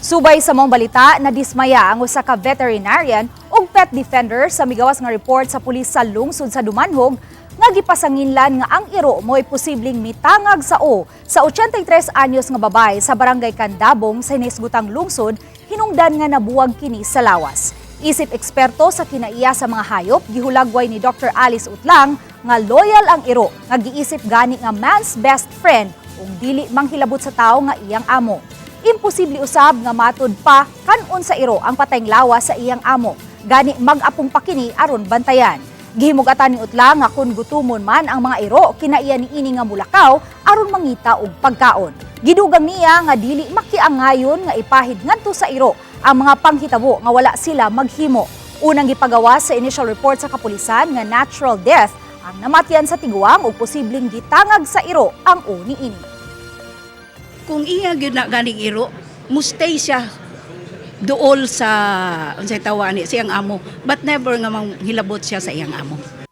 Subay sa maong balita, nadismaya ang usa ka veterinarian ug pet defender sa migawas nga report sa pulis sa lungsod sa Dumanjug nga gipasanginlan nga ang iro mo'y posibleng mitangag sa o sa 83 anyos nga babae sa Barangay Candabong sa hinisgutang lungsod, hinungdan nga nabuwag kini sa lawas. Isip eksperto sa kinaiya sa mga hayop, gihulagway ni Dr. Alice Utlang nga loyal ang iro nga giisip gani nga man's best friend ug dili manghilabot sa tawo nga iyang amo. Imposible usab nga matud pa kanon sa iro ang patayng lawas sa iyang amo. Gani mag-apong pa kini aron bantayan. Gihimugatan ni Utlang nga kung gutumon man ang mga iro, kinaiya ni ini nga mulakaw aron mangita og pagkaon. Gidugang niya nga dili makiangayon nga ipahid ngadto sa iro ang mga panghitabo nga wala sila maghimo. Unang gipagawas sa initial report sa kapulisan nga natural death ang namatyan sa tiguang ug posibleng gitangag sa iro ang uni ini. Kung iya gyud na ganing iro, mustay siya duol sa unsay tawa ni siyang amo, but never nga manghilabot siya sa iyang amo.